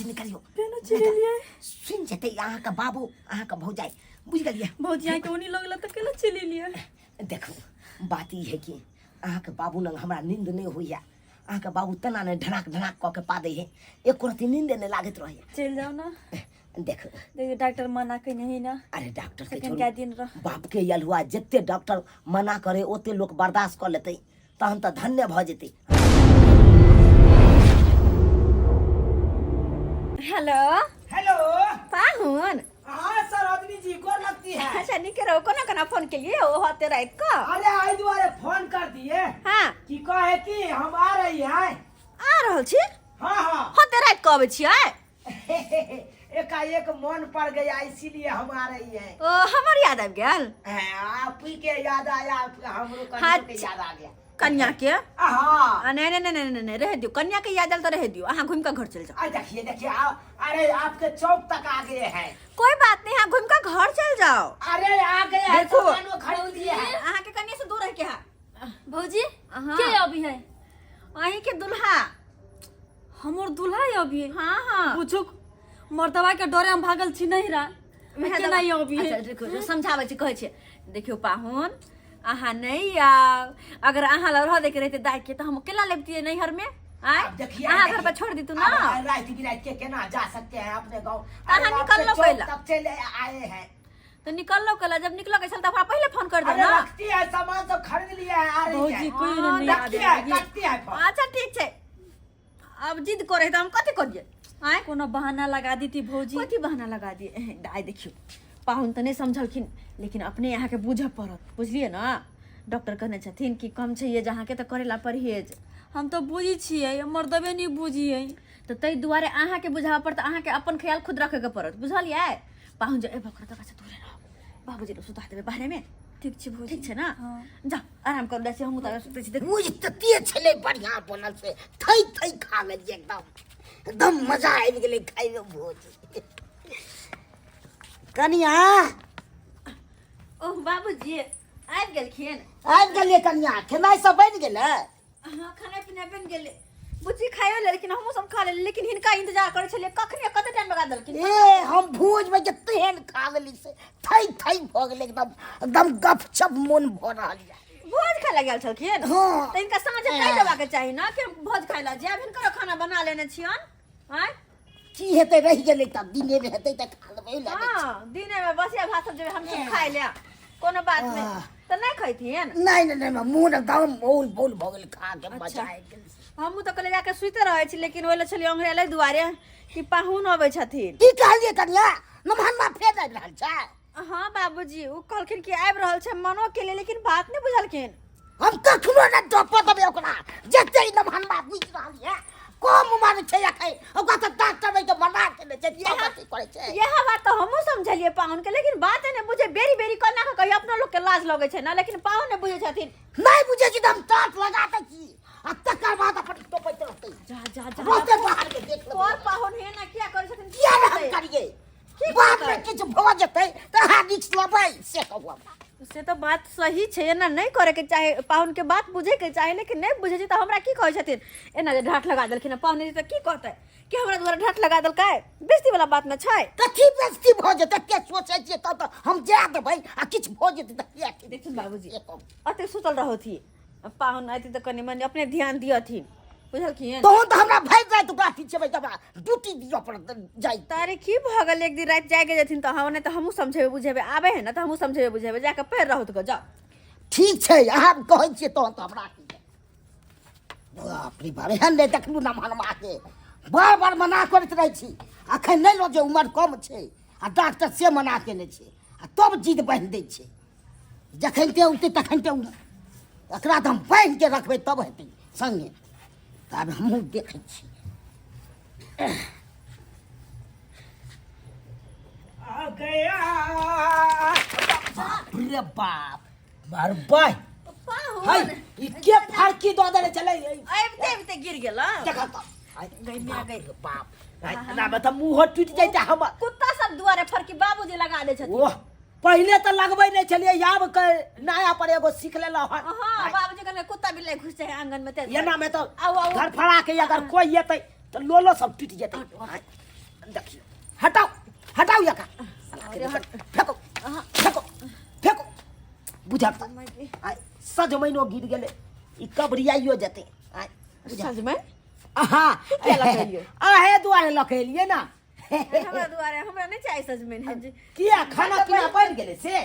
नहि करियौ। केना चिल्लेलियै? सुनि जेतै अहाँके बाबू, अहाँके भौजाइ, बुझि गेलियै? भौजी, अहाँके ओनी लगल तऽ केना चिल्लेलियै? देखू, बात ई है कि अहाँके बाबू लग हमरा नींद नहि होइए। अहाँके बाबू तेना ने ढनाक ढनाक कऽ के पादै है, एको रत्ती नींदे नहि लागैत रहैए। चलि जाउ ने। देखू। देखियौ, डॉक्टर मना कयने है ने। अरे डॉक्टर के एखन छोड़ू। कए दिन रह। बाप के यलहुआ, जते डॉक्टर मना करे ओते लोक बर्दाश्त कऽ लेतै, तहन तऽ धन्य भऽ जेतै। हेलो। हेलो। पाहुन। हाँ सरोजनी जी, गोर लगती है। अच्छा, नीके रहो। कोना कोना फोन केलिए ओ होते रात को? अरे आई दुआरे फोन कर दिए हाँ कि कहे कि हम आ रही है। आ रहल छी? हाँ हाँ। होते रात को अबै छियै? एकाएक मन पड़ गया, इसीलिए हम आ रही है। ओ, हमर याद आबि गेल? आप ही के याद आया, हमरो कनिया हाँ, के याद आ गया। कन्या के? हाँ। आ, नहीं नहीं नहीं नहीं नहीं, रह दियो। कन्या के याद आयल तो रह दियो, अहाँ घूम के घर चल जाओ। आ देखिए देखिए, अरे आपके चौक तक आ गए हैं। कोई बात नहीं, हाँ, घूम के घर चल जाओ। अरे आ गए हैं। देखो। सामान वो खरीद लिए हैं। अहाँ के कन्या से दूर रह के है। भौजी, हाँ। के अभी है? अहीं के दुल्हा। हमर दूल्हा है अभी? हाँ हाँ। पूछो, मर्दवा के डरे हम भागल छी नहीं रा केना ये अभी अच्छा, रुकू, रुकू, समझाबै छी, कहै छी, देखियौ पाहुन, अहाँ नहि आउ। अगर अहाँ लग रह दैके रहितै दाइ के तऽ हम केला लेबतियै नैहर में? आँय? अब देखिए, अहाँ घर देखिए। पर छोड़ दीतू ना। अब रात बिरात के केना जा सकते हैं अपने गांव? अहाँ अरे निकल आपके लो चौक पहला। तक चले आए हैं। तऽ निकललो केला, जब निकलो के छल तऽ हमरा पहिले फोन कर दे अरे ना। रखती है, सामान सब खरीद लिया है, आ रही भौजी है। कोई हाँ, नहीं रखती आबे है, लगी। काटती है फोन। अच्छा ठीक छै, अब जिद करे तऽ हम कथी करियै? आँय? कोनो बहाना लगा देती भौजी। कथी बहाना लगा दिए? दाइ देखियौ, पाहुन तऽ नहि समझलखिन, लेकिन अपने अहाँके बुझऽ पड़त, बुझलियै ने? डॉक्टर कहने छथिन कि कम छै एज अहाँके, तऽ करेला परहेज। हम तऽ बुझै छियै, मर्दबे नहि बुझियै। तऽ ताहि दुआरे अहाँके बुझाबऽ पड़त, अहाँके अपन ख्याल खुद रखैके पड़त, बुझलियै? पाहुन जे एबो करत ओकरासँ दूरे रहब। बाबूजी लग सुता देबै बाहरेमे। ठीक छै भौजी। ठीक छै ने? हँ। जाउ, आराम करू, जाइ छी हमहूँ, तऽ सुतै छी देख। भूज तते छलै बढ़िआँ बनल से थै थै खा लेलियै, एकदम एकदम मजा आबि गेलै खाइमे भोज। कनिया। ओह, बाबूजी आबि गेलखिन। आबि गेलियै कनिया। खेनाइ सब बनि गेलै? हाँ, खाना पीना बनि गेलै। बुच्ची खाइयो लेलखिन, हमहूँ सब खा लेलियै, लेकिन हिनका इंतजार करै छलियै, कखने कते टाइम लगा देलखिन। ए, हम भोज में जे तेहन खा लेली से थै थै भऽ गेलै, एकदम एकदम गपशप मोन भऽ रहल यऽ। भोज खाय लए गेल छलखिन? हाँ। तऽ हिनका साँझे कहि देबाक चाही ने कि हम भोज खाय लए जायब। हिनकर खाना बना लेने छियनि? आँय? की हेतै, रहि गेलै तऽ दिने मे हेतै तऽ खा लेबै लए लै छी। हाँ, दिने में बसिया भात सब जेबै हमसब खाय लए, कोनो बात नहि। आह। तऽ नहि खैथिन? नहि नहि नहि, मोन एकदम मौल मौल भऽ गेल खा के, मजा अच्छा। आबि गेल। हमहूँ तऽ कहलियै जाके सुइते रहै छी, लेकिन ओहि लए छलियै ओंघरायल दुआरे कि पाहुन अबै छथिन। की कहलियै कनिया? नमहनमा फेर आबि रहल छै? हाँ बाबूजी, ओ कहलखिन कि आबि रहल छै, मनो केलियै लेकिन बात नहि बुझलखिन। हम कखनो नहि टपऽ देबै ओकरा। जते ई नमहनमा बुझि रहल यऽ, कम उमर छै अखन ओकरा, तऽ डॉक्टर के मना केने छै, तब अथी करै छै। इएह बात तऽ हमहूँ समझलियै पाहुन के, लेकिन बात नहि बुझे। बेरी बेरी कोना कऽ कहियो, अपना लोक के लाज लगै छै ने, लेकिन पाहुन नहि बुझै छथिन। नहि बुझै छी तऽ हम टाट लगा दै छी आ तकर बाद अपन टोपैत रहतै। जा जा जा। रहतै बाहर के, देख लेबै। कोन पाहुन हे ना किया करै छथिन? किया ने हम करियै? की बाद मे करतै? किछु भऽ जेतै तऽ अहाँ रिक्स लेबै से कहू हमरा। से तऽ बात सही छै, एना नहि करैके चाही, पाहुनके बात बुझैके चाही, लेकिन नहि बुझै छै तऽ हमरा की कहै छथिन? एना जे ढाठ लगा देलखिन हँ, पाहुन एतै तऽ की कहतै कि हमरा द्वारा ढाठ लगा देलकै? बेइज्जती वाला बात ने छै। कथी बेइज्जती भऽ जेतै? के सोचै छियै तब तऽ हम जाय देबै, आ किछु भऽ जेतै तऽ किया की? देखथिन बाबूजी। से कहू। एतेक सुतल रहथि, पाहुन अयती तऽ कनि मनि अपने ध्यान दिअथिन, बुझलखिन? तहन तऽ हमरा भरि राति ओकरा खिचेबै तऽ हमरा ड्यूटी दिअ पड़त जाइ। तारे की भऽ गेल, एक दिन राति जागे जेथिन तऽ हम नहि तऽ हमहूँ समझेबै बुझेबै। आबै है ने तऽ हमहूँ समझेबै बुझेबै, जाकऽ पैर रहत गऽ, जाउ। ठीक छै, अहाँ कहै छियै तहन तऽ हमरा की। बाप रे बाप, एहन नहि देखलहुँ ने मनमाके। बार बार मना करैत रहै छी, अखन नहि लऽ जे, उमर कम छै, आ डॉक्टर से मना केने छै आ तब जिद बान्हि दै छै। जखन ते औतै तखन ते एकरा तऽ हम बान्हि के रखबै तब हेतै संगे। तऽ आब हमहूँ देखै छी। आ गया, बाप रे बाप, मार बाय हाय, ई के फड़की दऽ देने छलै? आबिते आबिते गिर गेल। देखऽ तऽ गई मिया गई। बाप, एना मे तऽ मुँहो टूटि जैते हमर। कुत्ता सब दुआरे फड़की बाबूजी लगा दै छथिन। ओह, पहिले तऽ लगबै नहि छलियै, आब के नया पर एगो सीख लेलहुँ हन। हाँ, बाबूजी कहलकै कुत्ता बिल्ली घुस जाए आंगन में, तें एना मे तऽ आउ आउ। धरफड़ा के अगर कोई एतै तऽ लोलो सब टूटि जेतै। देखियौ हटाउ हटाउ यका साला के फेको फेको फेको बुझत आय सजमैनो गिर गेलै ई कबरियाइयो जेतै आय सजमनि अहाँ किया लऽ के एलियै? अहे दुआरे लऽ के एलियै ने हमरा दुआरे हमरा नहि चाही सजमनि किया खाना पीना बनि गेलै से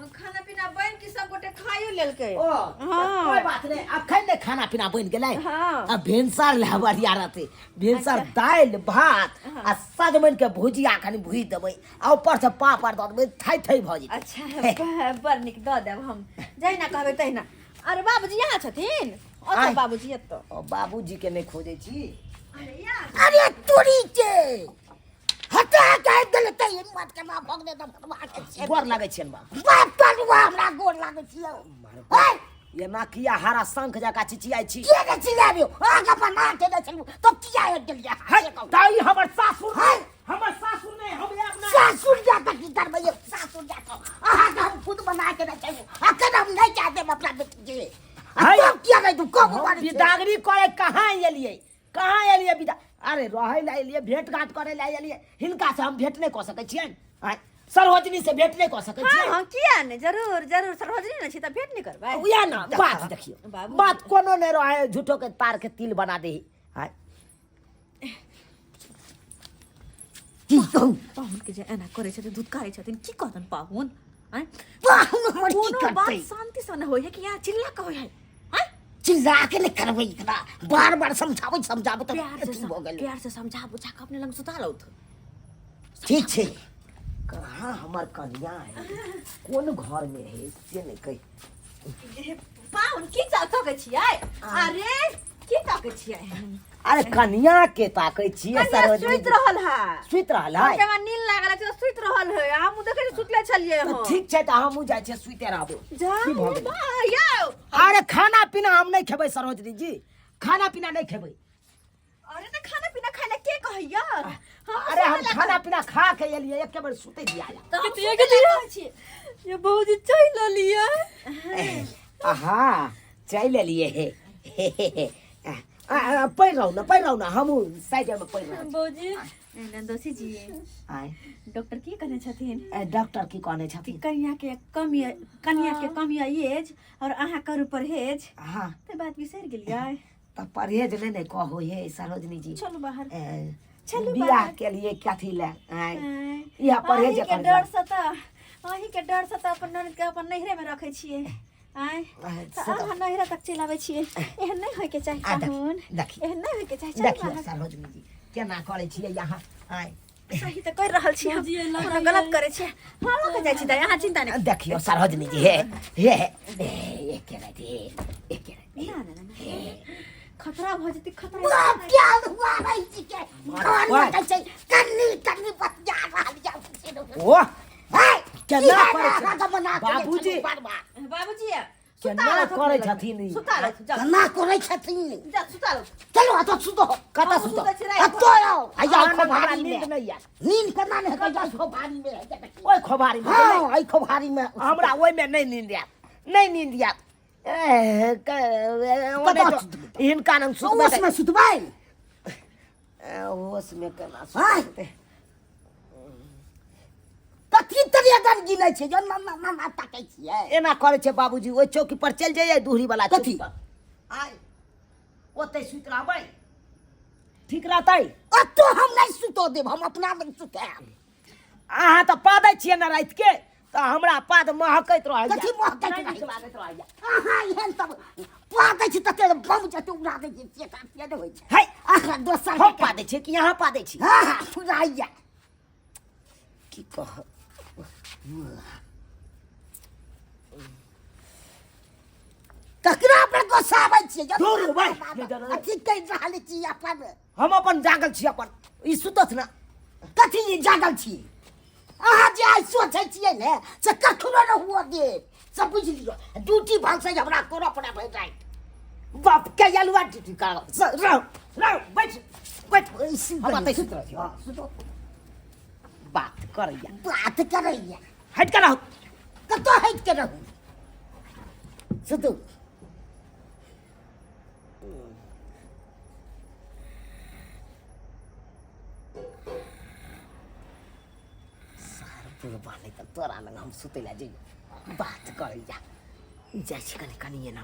खाना पीना बनि के सब गोटे खाइयो लेलकै ओ हाँ। कोई बात नहीं अखन ने खाना पीना बनि गेलै हाँ। आ भिनसर लए बढ़िया रहतै भिनसर दालि भात आ सजमनि के भुजिया कनि भुजि देबै आ ऊपर से पापड़ दऽ देबै थै थै भऽ जेतै अच्छा बड़ नीक दऽ देब हम जहिना कहबै तहिना अरे बाबूजी यहाँ छथिन ओतऽ आँय। बाबूजी एतऽ ओ बाबूजी के नहि खोजै छी अरे यार अरे तोरी के हटा के गेल त हिम्मत के ना भगने त भगवा के छियै गोर लागै छियनि बाबू बाप तरुआ हमरा गोर लागै छियै है एना किया हरा शंख जकाँ चिचियाइ छी किया ने चिल्लाबियो आगा बना के ने चलू तो किया आबि गेलियै है तऽ ई हमर सासुर है। हमर सासुर नहि हम अपना सासुर जा कऽ की करबै यौ सासुर जा कऽ अहाँके हम खुद बना के ने चलू अखन हम नहि जा देब अपना बेटी के आ है। तब किया नहि तू कब हम उबारै छै? बिदागरी करे कहाँ एलियै कहाँ एलियै विदा अरे रहै लए एलियै भेंट घाट करे लए एलियै हिनका से हम भेंट नहि कऽ सकै छियनि आँय सरोजनी से भेंट नहि कऽ सकै हाँ छियै हाँ किया नहि जरूर जरूर सरोजनी ने छी तऽ भेंट नहि करबै उएह ने बात देखियौ बाबू। बात कोनो नहि रहै झूठो के तार के तिल बना दे आँय की कहू पाहुन के जे एना करै छथिन धुतकारै छथिन की कहतन पाहुन आँय पाहुन हमर की कोनो बात करतै शांति से नहि होइ है कि यहाँ चिल्ला के होइ है आँय चिल्ला के नहि करबै एकरा बार बार समझाबै समझाबै तऽ प्यार से अथी भऽ गेलै प्यार से समझा बुझा के अपने लग सुता लौथ ठीक छै कहाँ हमर कनिया है कोन घर में है से नहि कहि पाहुन की तकै छियै अरे की तकै छियै अरे कनिया के ताकै छियै कनिया सरोजनी सुति रहल है सुति रहल है हमरा नींद लागल है तऽ सुति रहल है हमहूँ देखै छी सुतले छलियै तऽ हम ठीक छै तऽ हमहूँ जाइ छियै सुइते रहबो जा की भऽ गेलै? बा, यौ अरे खाना पीना हम नहि खेबै सरोजनी जी खाना पीना नहि खेबै अरे तऽ खाना पीना खाय लए के कहैया हम अरे हम खाना पीना खा के एलियै एके बेर सुतै दिया तऽ हम कतिया सुतै लए कहै छी ये भौजी चलि एलियै आहा चलि एलियै हे हे पढ़ि रहू ने पढ़ि रहू ने हमहूँ साइडमे पढ़ि रहल छी भौजी नंदोसी जी आँय डॉक्टर की कहने छथिन डॉक्टर की कहने छथिन कनिया के कम कनिया के कम एज और अहाँ करू परहेज हाँ तऽ बात बिसरि गेलियै तऽ परहेज नहि ने कहू हे सरोजनी जी चलू बाहर ए, चलू बियाह बाहर। के लिए कथी ले आँय आँय, इएह परहेज अहीँके करै डर से तऽ अहीँके डर से तऽ अपन ननद के अपन नैहरे में रखै छियै आँय आँय, तऽ से तऽ- अहाँ नैहरा तक चलि आबै छियै एहन नहि होइके चाही आ, देखी, पाहुन देखी। एहन नहि होइके चाही चलू देखियौ बाहर सरोजनी जी केना करै छियै यहाँ आँय सही तऽ करि रहल छी हम भौजी, एना कोनो कहियै। गलत करै छियै हम लऽ कऽ जाइ छी दाइ अहाँ चिन्ता नहि देखियौ सरोजनी जी हे हे हे एके राति हे एके राति ना ना ना ना। खतरा भऽ जेतै खतरा बाप क्या हुआ रही छी के कान में कहै छै कन्नी कन्नी बतिया रहल या ओह है केना करै छै? बाबूजी बाबूजी। बाबूजी केना करै छथिन ई? सुता लथु जा केना करै छथिन जा सुता लथु चलो अतऽ सुतो कतऽ हमहूँ सुतब? सुतै छी राति अतऽ आउ हैया अहाँ हमरा खोभारी नींद में नहि आयत नींद केना नहि हेतै जा खोभारी में हैया देखियौ। ओहि खोभारी में हँ एहि खोभारी में हमरा ओहिमे नहि नींद आयत नहि नींद आयत एह, ओने कतऽ तो सुतबै? हिनका लग सुतबै ओस में सुतबै ओस में केना आँय? सुतबै कथी तरिया गन गिनै छै जो ना ना ना ना ताकै छियै एना करै छै बाबूजी ओहि चौकी पर चलि जइयै दूरी वाला कथी? चौकी पर आय ओतै सुति रहबै ठीक रहतै अतो हम नहि सुतो देब हम अपना लग सुतायब अहाँ तऽ पादै छियै ने रातिके तऽ हमरा पाद महकैत रहैया कथी महकैत नहि नीक रहैया? लागैत रहैया अहाँ एहन तब पादै छी तते बम जते उड़ा दै छी से काज किया नहि होइ छै है अहाँ दोसर हम पादै छियै कि अहाँ पादै छी हँ हँ फुराइया की कह ककरा पर गोसाबै छियै दूर हो भाइ। अथी कहि रहल छी अपन हम अपन जागल छी अपन ई सुतत ना कथी जागल छी अहाँ जे आइ सोचै छियै ने से कखनो नहि हुअ देब से बुझि लियौ ड्यूटी भनसै हमरा करऽ पड़ै भरि राति बाप के अलुआ ड्यूटी कर रहो रहो बैठ बैठ हम एतै सुति रहै छी हँ, सुतो बात करैया बात करैया हटि के रहू कतऽ हटि के रहू सुतू बुढ़बा नहि तऽ तोरा लग हम सुतै लए जइयो बात करै जा जाइ छी कनि कनि एना।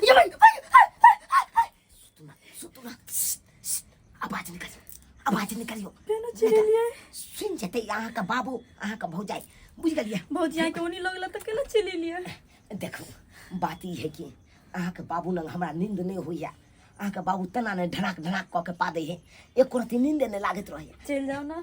ये भाई भाई सुतू ना, सुतू ना। श्श्श, श्श्श, आवाज निकालियो, आवाज निकालियो। केना चिल्लेलियै? सुनि जेतै अहाँके बाबू, अहाँके भौजाइ, बुझि गेलियै? भौजी अहाँके ओनी लगला तऽ केना चिल्लेलियै? देखू, बात ई है कि अहाँके बाबू लग हमरा नींद नहि होइए। अहाँके बाबू तेना ने ढनाक ढनाक कऽ के पादै है, एको रत्ती नींदे नहि लागैत रहैए। चलि जाउ ने।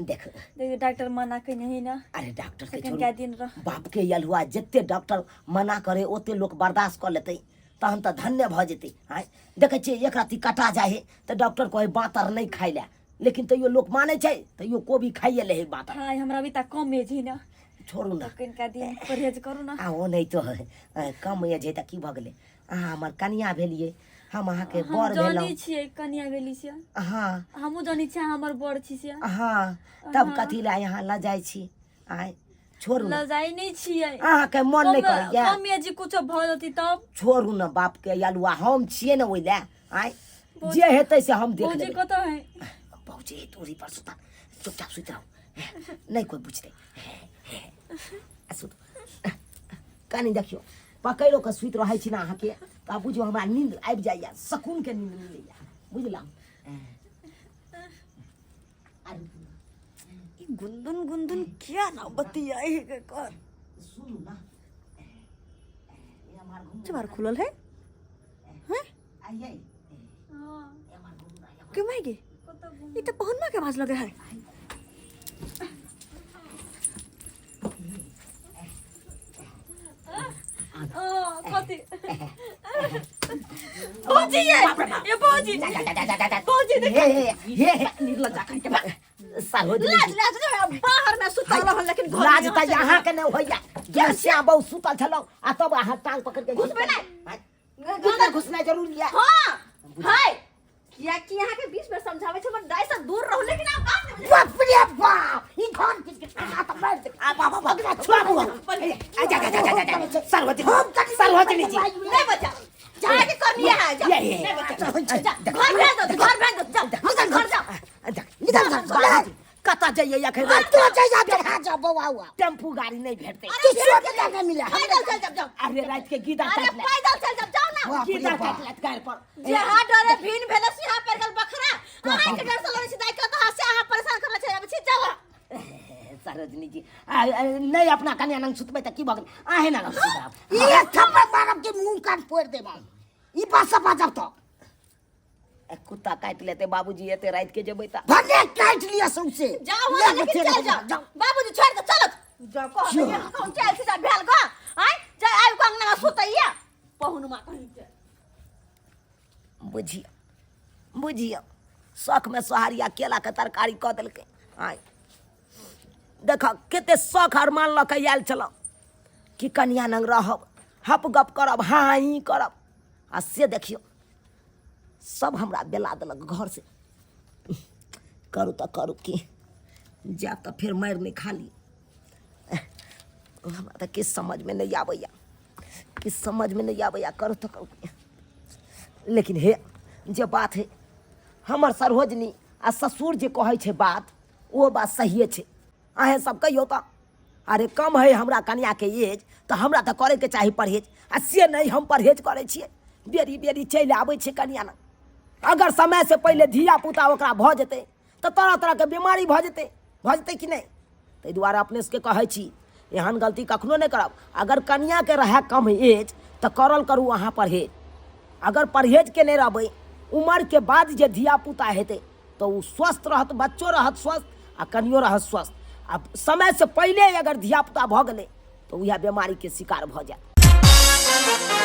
देख देखियौ, डॉक्टर मना केने है ना। अरे डॉक्टर के एखन छोड़ू, कए दिन रह। बाप के यलुआ, जते डॉक्टर मना करे ओते लोक बर्दाश्त कऽ लेतै, तहन तऽ धन्य भऽ जेतै। आँय, देखै छियै एक रत्ती कटा जाइ है तऽ डॉक्टर कहै बाँतर नहि खाइ लए, लेकिन तैयो लोक मानै छै, तैयो कोबी खाइए लै है बाँतर। हाय, हमरा अभी तक कम एज है ना। छोड़ू ना। तऽ कनिका दिन परहेज करू ना। आ ओ नहि तो कम एज है तऽ की भऽ गेलै? अहाँ हमर कनिया भेलियै, हम अहाँके हम बर जानै भेलहुँ। छियै कनिया भेली छियै। हँ। हमहूँ जानै छियै अहाँ हमर बर छी से। हँ, तब हँ। कथी लए अहाँ लऽ जाइ छी? आँय, छोड़ू ने। लजाइ नहि छियै। अहाँके मन नहि कम करैया? कम एज कुछो भऽ जेतै तब? छोड़ू ने बाप के अलुआ, हम छियै ने ओहि लए। आँय, जे हेतै से हम देख भौजी लेबै। कतऽ है? भौजी तोरी पर सुतल। चुपचाप सुति रहू, नहि कोइ बुझतै। आ सुत कनि, देखियौ पकड़ो कऽ सुति रहै छी ने अहाँके तऽ बुझियौ हमरा नींद आबि जाइए, सकूनके नींद मिलैए, बुझलहुँ? ई गुंदुन गुंदुन किया ना बतियाई है के कर? सुनू ना। चमार खुलल है? हैं? आइए। हँ। क्यों भाई गे? कतऽ? ई तो पहुनमा के आवाज लगे है। हँ, कथी भौजी? ये ये भौजी, भौजी देख। हे हे हे, निर्लज्जा कहीं के बा। सरोजनी लाज जी। लाज नहीं, बाहर में सुतल रहल लेकिन घर में लाज तऽ अहाँके नहि होइया। जब श्याम बहु सुतल छलहुँ आ तब अहाँ टांग पकड़ के घुसबे नहि। भीतर घुसनाइ जरूरी है। हाँ हाय, किया कि यहाँ के बीच में समझावे छै, हमर दाई से दूर रहू, लेकिन आप बात नहीं बुझै। बाप रे बाप, ई घर किस के आ त मार दे। आ बाबा भगना छोड़ाबू। आ जा जा जा जा जा, सरोजनी, हम कनि सरोजनी जी। नहीं बचा जाए के करनी है, जा। ये, ये। नहीं बचा, जा, घर भेज दो, घर भेज दो, जा निकल घर, जा। निकल घर। कतऽ जइयै अखन राति? तो जा जा जा बौआ हुआ। टेम्पू गाड़ी नहि भेटतै। किछो के नहि मिले। पैदल चल जाओ, जाओ। अरे राति के गीदड़ अरे काटि लेत। पैदल चल जाओ, जाओ ना। बाप रे गीदड़ बाप। काटि लेत गाड़ पर। जहाँ डरे भीन भेले सिहाँ पर गेल बखरा। अहाँ के डर से लड़ै छी दाई के, तो से अहाँ परेशान करले छै अब छी, जाओ। सरोजनी जी, आ, आ, नहि अपना कन्या नंग सुतबै तऽ की भऽ गेलै? अहें नंग हम सुतब। ई एक थप्पड़ मारब के मुंह कान फोड़ देब हम। ई बात सब बाजब तो ए, कुत्ता काटि लेतै बाबूजी, एते राति के जेबै तऽ। भने काटि लिअ सौंसे। जाओ ले लेकिन बच्चे चल रहो, जाओ। जाओ। बाबूजी छोड़ दो, चलो जाओ। कह दे कौन चल सीधा भेल ग आय जा, आबि कऽ अंगना में सुतैया पहुनमा कहीं के। बुझियौ, बुझियौ, शौकमे सोहारिया केलाके तरकारी कऽ देलकै। आँय देख, कते शौख अरमान लऽ कऽ आयल छलहुँ कि कनिया नंग रहब, हप गप करब, हाँ ही करब, आ से देखियौ सब हमरा बेला देलक घरसँ। करू तऽ करू की, जायब तऽ फेर मारि नहि खा ली। हमरा तऽ किछु समझमे नहि आबैए, किछु समझमे नहि आबैए, करू तऽ करू की। लेकिन हे जे बात है, हमर सरोजनी आ ससुर जे कहै छै बात, ओ बात सहिए छै। अहेँ सब कहियौ तऽ, अरे कम है हमरा कनियाके एज तऽ हमरा तऽ करैके चाही परहेज, आ से नहि हम परहेज करै छियै। बेरी बेरी चलि आबै छै कनिया लग। अगर समयसँ पहिले धिया पुता ओकरा भऽ जेतै तऽ तरह तरहके बीमारी भऽ जेतै, भऽ जेतै कि नहि? ताहि दुआरे अपने सबके कहै छी, एहन गलती कखनो नहि करब। अगर कनियाके रहए कम एज तऽ करल करू अहाँ परहेज। अगर परहेज केने रहबै, उमरके बाद जे धिया पुता हेतै तऽ ओ स्वस्थ रहत, बच्चो रहत स्वस्थ आ आ कनियो रहत स्वस्थ। आ समयसँ पहिले अगर धियापुता भऽ गेलै तऽ उएह बेमारीके शिकार भऽ जायत।